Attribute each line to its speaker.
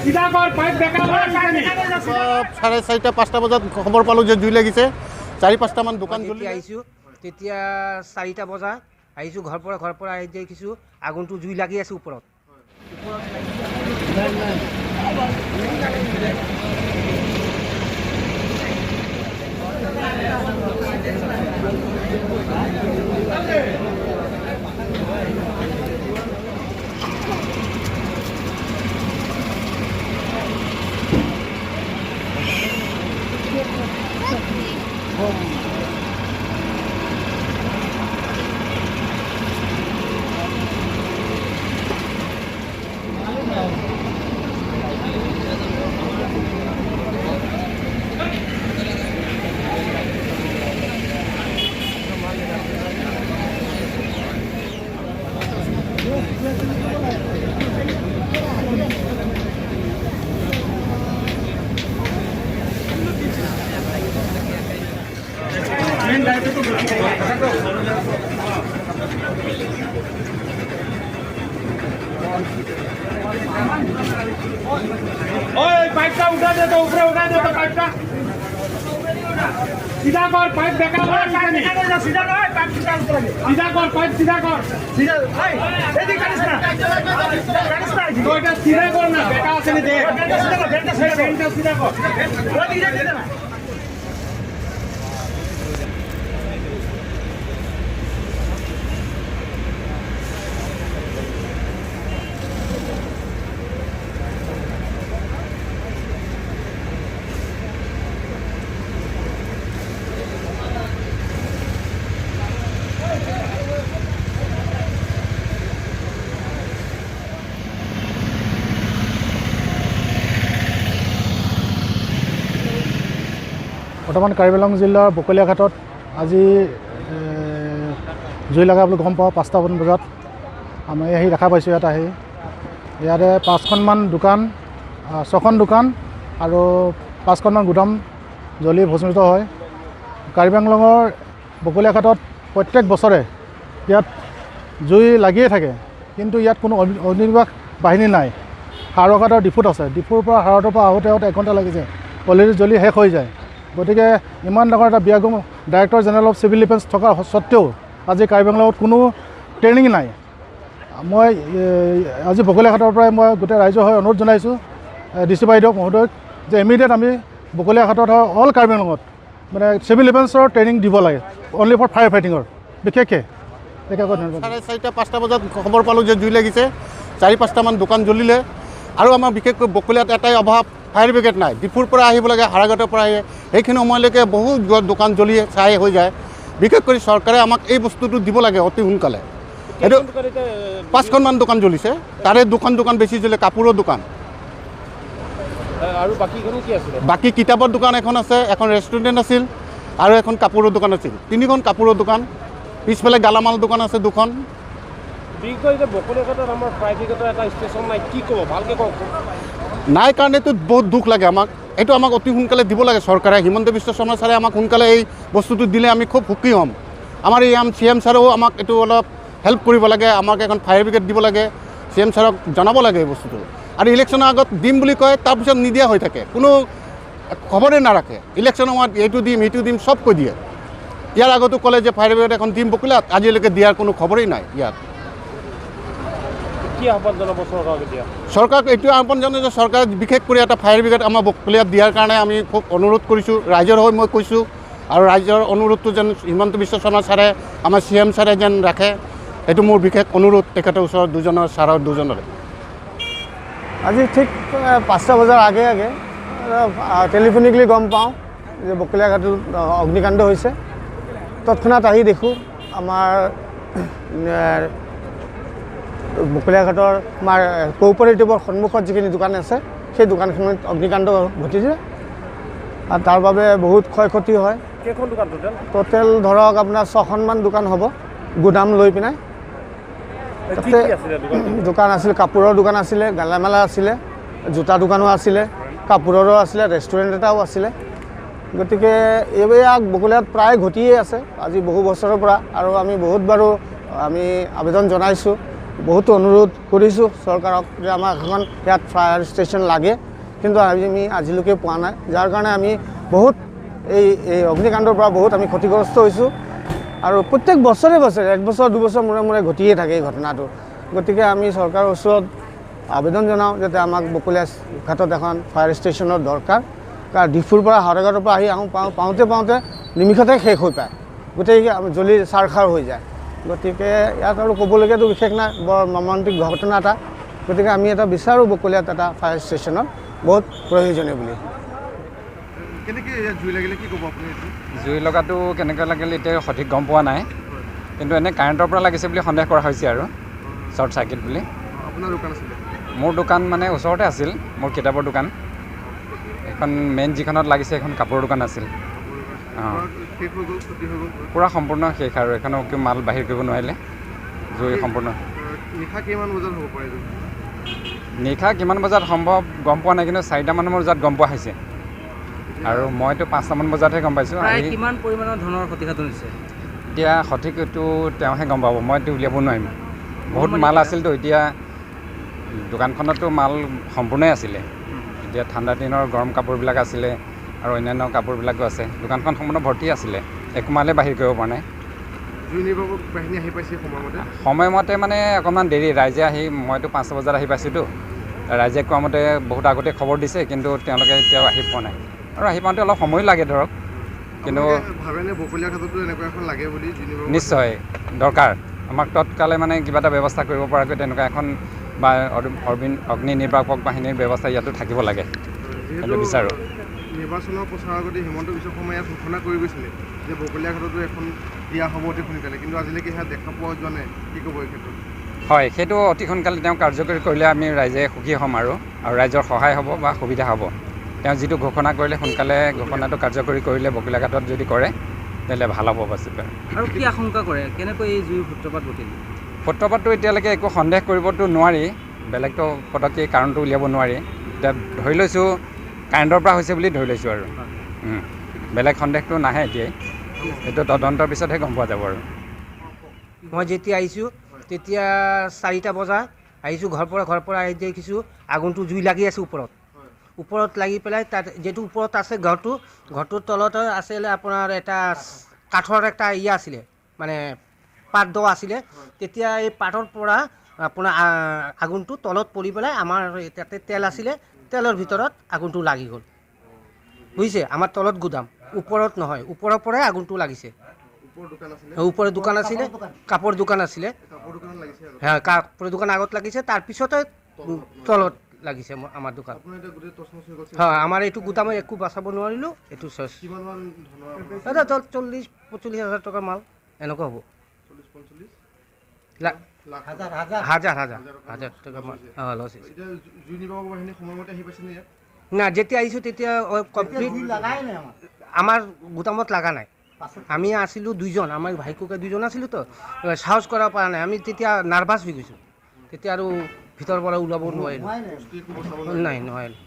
Speaker 1: 4:30 5টা বজাত খবৰ পালোঁ যে জুই লাগিছে। 4-5টামান দোকান জ্বলি
Speaker 2: আহিছোঁ। তেতিয়া 4টা বজা আহিছোঁ ঘৰৰ পৰা, ঘৰৰ পৰা আহি দেখিছোঁ আগুনটো জুই লাগি আছে ওপৰত।
Speaker 3: पाइप का उठा दे तो ऊपर उठा दे तो पाइप का सीधा कर, पाइप बेकार सीधा कर, पाइप सीधा सीधा कर, पाइप सीधा कर, सीधा एदिक काटिस ना, काटिस ना, तो এটা सीधा कर ना, बेकार আছে নি দে, सीधा कर, বেলটা सीधा कर, ওই দিকে দে না।
Speaker 4: বৰ্তমান কাৰ্বি আংলং জিলাৰ বকলীয়াঘাটত আজি জুই লগা বুলি গম পাওঁ 5টামান বজাত। আমি আহি দেখা পাইছোঁ ইয়াত আহি ইয়াতে 5খনমান দোকান, 6খন দোকান আৰু 5খনমান গুদাম জ্বলি ভস্মীভূত হয়। কাৰ্বি আংলঙৰ বকলীয়াঘাটত প্ৰত্যেক বছৰে ইয়াত জুই লাগিয়ে থাকে, কিন্তু ইয়াত কোনো অগ্নিনিৰ্বাপক বাহিনী নাই। হাওৰাঘাটৰ ডিফুত আছে, ডিফুৰ পৰা হাওৰাঘাটৰ পৰা আহোঁতে আহোঁতে 1 ঘণ্টা লাগি যায়, অলৰেডি জ্বলি শেষ হৈ যায়। গতিকে ইমান ডাঙৰ এটা বিয়াগোম director general of civil defence থকাৰ সত্ত্বেও আজি কাৰ্বি আংলঙত কোনো ট্ৰেইনিং নাই। মই আজি বকলীয়াঘাটৰ পৰাই মই গোটেই ৰাইজৰ হৈ অনুৰোধ জনাইছোঁ ডি চি বাইদেউক মহোদয়ক যে ইমিডিয়েট আমি বকলীয়াঘাটত হয় অল কাৰ্বি আংলঙত মানে চিভিল ডিফেন্সৰ ট্ৰেইনিং দিব লাগে, অনলি ফৰ ফায়াৰ ফাইটিঙৰ বিশেষকৈ।
Speaker 1: 4:30 5টা বজাত খবৰ পালোঁ যে জুই লাগিছে। 4-5টামান দোকান জ্বলিলে। আৰু আমাৰ বিশেষকৈ বকলীয়াত এটাই অভাৱ, ফায়াৰ ব্ৰিগেড নাই। ডিফুৰ পৰা আহিব লাগে, হাৰাঘাটৰ পৰা আহে, সেইখিনি সময়লৈকে বহুত দোকান জ্বলি ছাই হৈ যায়। বিশেষ কৰি চৰকাৰে আমাক এই বস্তুটো দিব লাগে অতি সোনকালে। এইটো 5খনমান দোকান জ্বলিছে, তাৰে দুখন দোকান বেছি জ্বলে, কাপোৰৰ দোকান
Speaker 5: আৰু বাকীখিনি কি আছিলে?
Speaker 1: বাকী কিতাপৰ দোকান এখন আছে, এখন ৰেষ্টুৰেণ্ট আছিল আৰু এখন কাপোৰৰ দোকান আছিল। 3খন কাপোৰৰ দোকান, পিছফালে গালামাল দোকান আছে 2খন।
Speaker 5: বিশেষকৈ এতিয়া বকলীয়াঘাটত আমাৰ ফায়াৰ ব্ৰিগেডৰ এটা ষ্টেচন নাই, কি ক'ব ভালকৈ কওক?
Speaker 1: নাই কাৰণেতো বহুত দুখ লাগে আমাক। এইটো আমাক অতি সোনকালে দিব লাগে চৰকাৰে। হিমন্ত বিশ্ব শৰ্মা ছাৰে আমাক সোনকালে এই বস্তুটো দিলে আমি খুব সুখী হ'ম। আমাৰ এই চি এম ছাৰেও আমাক এইটো অলপ হেল্প কৰিব লাগে, আমাক এখন ফায়াৰ ব্ৰিগেড দিব লাগে। চি এম ছাৰক জনাব লাগে এই বস্তুটো। আৰু ইলেকশ্যনৰ আগত দিম বুলি কয়, তাৰপিছত নিদিয়া হৈ থাকে, কোনো খবৰেই নাৰাখে। ইলেকশ্যনৰ সময়ত এইটো দিম সেইটো দিম চব কৈ দিয়ে। ইয়াৰ আগতো ক'লে যে ফায়াৰ ব্ৰিগেড এখন দিম বকলীয়াত, আজিলৈকে দিয়াৰ কোনো খবৰেই নাই। ইয়াত
Speaker 5: কি আহ্বান জনাব চৰকাৰক এতিয়া?
Speaker 1: চৰকাৰক এইটোৱে আহ্বান জনাওঁ যে চৰকাৰে বিশেষ কৰি এটা ফায়াৰ ব্ৰিগেড আমাৰ বকলীয়াত দিয়াৰ কাৰণে আমি খুব অনুৰোধ কৰিছোঁ, ৰাইজৰ হৈ মই কৈছোঁ। আৰু ৰাইজৰ অনুৰোধটো যেন হিমন্ত বিশ্ব শৰ্মা ছাৰে, আমাৰ চি এম ছাৰে যেন ৰাখে, সেইটো মোৰ বিশেষ অনুৰোধ তেখেতৰ ওচৰত, দুজনৰ ছাৰৰ দুজনৰে।
Speaker 6: আজি ঠিক 5টা বজাৰ আগে আগে টেলিফোনিকলি গম পাওঁ যে বকলীয়াঘাটত অগ্নিকাণ্ড হৈছে। তৎক্ষণাত আহি দেখোঁ আমাৰ বকলীয়াঘাটৰ আমাৰ কোঅপাৰেটিভৰ সন্মুখত যিখিনি দোকান আছে সেই দোকানখনত অগ্নিকাণ্ড ঘটিছে আৰু তাৰ বাবে বহুত ক্ষয় ক্ষতি হয়।
Speaker 5: কেইখন দোকান টোটেল?
Speaker 6: টোটেল ধৰক আপোনাৰ 6খনমান দোকান হ'ব গুদাম লৈ পিনে। তাতে দোকান আছিল, কাপোৰৰ দোকান আছিলে, গেলামালা আছিলে, জোতা দোকানো আছিলে, কাপোৰৰো আছিলে, ৰেষ্টুৰেণ্ট এটাও আছিলে। গতিকে এইবিলাক বকলীয়াত প্ৰায় ঘটিয়ে আছে আজি বহু বছৰৰ পৰা। আৰু আমি বহুত বাৰো আমি আবেদন জনাইছোঁ বহুতো অনুৰোধ কৰিছোঁ চৰকাৰক যে আমাক এখন ইয়াত ফায়াৰ ষ্টেচন লাগে, কিন্তু আমি আজিলৈকে পোৱা নাই, যাৰ কাৰণে আমি বহুত এই এই অগ্নিকাণ্ডৰ পৰা বহুত আমি ক্ষতিগ্ৰস্ত হৈছোঁ। আৰু প্ৰত্যেক বছৰে বছৰে এক বছৰ দুবছৰ মূৰে মূৰে ঘটিয়ে থাকে এই ঘটনাটো। গতিকে আমি চৰকাৰৰ ওচৰত আবেদন জনাওঁ যাতে আমাক বকলীয়া ঘাটত এখন ফায়াৰ ষ্টেচনৰ দৰকাৰ। কাৰণ ডিফুৰ পৰা হাওৰাঘাটৰ পৰা আহি আহোঁ পাওঁ পাওঁতে পাওঁতে নিমিষতে শেষ হৈ পায়, গোটেই জ্বলি চাৰখাৰ হৈ যায়। গতিকে ইয়াত আৰু ক'বলগীয়াতো বিশেষ নাই, বৰ মৰ্মান্তিক ঘটনা এটা। গতিকে আমি এটা বিচাৰোঁ বকলীয়াত এটা ফায়াৰ ষ্টেচনৰ বহুত প্ৰয়োজনীয় বুলি।
Speaker 7: কেনেকৈ জুই লাগিলে কি ক'ব আপুনি?
Speaker 8: জুই লগাটো কেনেকৈ লাগিলে এতিয়া সঠিক গম পোৱা নাই, কিন্তু এনেই কাৰেণ্টৰ পৰা লাগিছে বুলি সন্দেহ কৰা হৈছে আৰু শ্বৰ্ট চাৰ্কিট বুলি।
Speaker 7: আপোনাৰ দোকান আছিলে?
Speaker 8: মোৰ দোকান মানে ওচৰতে আছিল, মোৰ কিতাপৰ দোকান। এখন মেইন যিখনত লাগিছে সেইখন কাপোৰৰ দোকান আছিল। অঁ, পূৰা সম্পূৰ্ণ শেষ আৰু এখনো মাল বাহিৰ কৰিব নোৱাৰিলে জুই সম্পূৰ্ণ।
Speaker 7: নিশা কিমান বজাত হ'ব পাৰে?
Speaker 8: নিশা কিমান বজাত সম্ভৱ গম পোৱা নাই, কিন্তু 4টামান বজাত গম পোৱা হৈছে আৰু মইতো 5টামান বজাতহে গম পাইছোঁ।
Speaker 2: কিমান পৰিমাণৰ ধনৰ ক্ষতিসাধন হৈছে
Speaker 8: এতিয়া সঠিক এইটো তেওঁহে গম পাব, মইতো উলিয়াব নোৱাৰিম। বহুত মাল আছিলতো, এতিয়া দোকানখনতো মাল সম্পূৰ্ণই আছিলে। এতিয়া ঠাণ্ডা দিনৰ গৰম কাপোৰবিলাক আছিলে আৰু অন্যান্য কাপোৰবিলাকো আছে। দোকানখন সম্পূৰ্ণ ভৰ্তি আছিলে, একো মালে বাহিৰ কৰিব পৰা নাই। সময়মতে মানে অকণমান দেৰি, ৰাইজে আহি, মইতো 5 বজাত আহি পাইছোঁতো, ৰাইজে কোৱা মতে বহুত আগতে খবৰ দিছে, কিন্তু তেওঁলোকে এতিয়াও আহি পোৱা নাই। আৰু আহি পাওঁতে অলপ সময়ো লাগে ধৰক, কিন্তু নিশ্চয় দৰকাৰ আমাক তৎকালে মানে কিবা এটা ব্যৱস্থা কৰিব পৰাকৈ তেনেকুৱা এখন বা অগ্নি নিৰ্বাপক বাহিনীৰ ব্যৱস্থা ইয়াতো থাকিব লাগে, সেইটো বিচাৰোঁ।
Speaker 7: নিৰ্বাচনৰ প্ৰচাৰৰ আগতে হিমন্ত বিশ্ব শৰ্মাই ইয়াত ঘোষণা কৰি গৈছিলে যে বকলীয়া ঘাটতো এখন দিয়া হ'ব অতি সোনকালে, কিন্তু আজিলৈকে সেয়া দেখা পোৱা যোৱা নাই, কি ক'ব এই ক্ষেত্ৰত?
Speaker 8: হয়, সেইটো অতি সোনকালে তেওঁ কাৰ্যকৰী কৰিলে আমি ৰাইজে সুখী হ'ম আৰু ৰাইজৰ সহায় হ'ব বা সুবিধা হ'ব। তেওঁ যিটো ঘোষণা কৰিলে সোনকালে ঘোষণাটো কাৰ্যকৰী কৰিলে বকলীয়া ঘাটত যদি কৰে তেতিয়াহ'লে ভাল হ'ব। বাছি
Speaker 2: আৰু কি আশংকা কৰে কেনেকৈ এই জুইৰ সূত্ৰপাত ঘটিল?
Speaker 8: সূত্ৰপাতটো এতিয়ালৈকে একো সন্দেহ কৰিবতো নোৱাৰি, বেলেগতো পটককৈ কাৰণটো উলিয়াব নোৱাৰি। এতিয়া ধৰি লৈছোঁ কাৰেণ্টৰ পৰা হৈছে বুলি ধৰি লৈছোঁ আৰু বেলেগ সন্দেহটো নাহে এতিয়াই, এইটো তদন্তৰ পিছতহে গম পোৱা যাব। আৰু
Speaker 2: মই যেতিয়া আহিছোঁ তেতিয়া 4টা বজাত আহিছোঁ ঘৰৰ পৰা, ঘৰৰ পৰা আহি দেখিছোঁ আগুনটো জুই লাগি আছে ওপৰত, ওপৰত লাগি পেলাই তাত যিটো ওপৰত আছে ঘৰটো, ঘৰটোৰ তলত আছিলে আপোনাৰ এটা কাঠৰ এটা ইয়ে আছিলে, মানে পাত দোৱা আছিলে। তেতিয়া এই পাতৰ পৰা আপোনাৰ আগুনটো তলত পৰি পেলাই আমাৰ তাতে তেল আছিলে, তেলৰ ভিতৰত আগুনটো লাগি গ'ল, বুজিছে। আমাৰ তলত গুদাম, ওপৰত নহয়, ওপৰৰ পৰাই আগুনটো লাগিছে। ওপৰৰ দোকান আছিলে, কাপোৰ দোকান আছিলে, হ্যাঁ কাপোৰ দোকান আগত লাগিছে, তাৰপিছতে তলত লাগিছে আমাৰ দোকান। হয়, আমাৰ এইটো গুদামে একো বাচাব নোৱাৰিলোঁ। এইটো 40-45 হাজাৰ টকাৰ মাল এনেকুৱা হ'ব, হাজাৰ হাজাৰ হাজাৰ টকা মাল লছ হৈছে। না, যেতিয়া আহিছোঁ তেতিয়া কমপ্লিট আমাৰ গুদামত লগা নাই। আমি আছিলোঁ দুইজন, আমাৰ ভাই ককাই দুইজন আছিলোঁ, তো সাহস কৰা পৰা নাই, আমি তেতিয়া নাৰ্ভাছ হৈ গৈছোঁ, তেতিয়া আৰু ভিতৰৰ পৰা ওলাব নোৱাৰিলোঁ। নাই, নোৱাৰিলোঁ।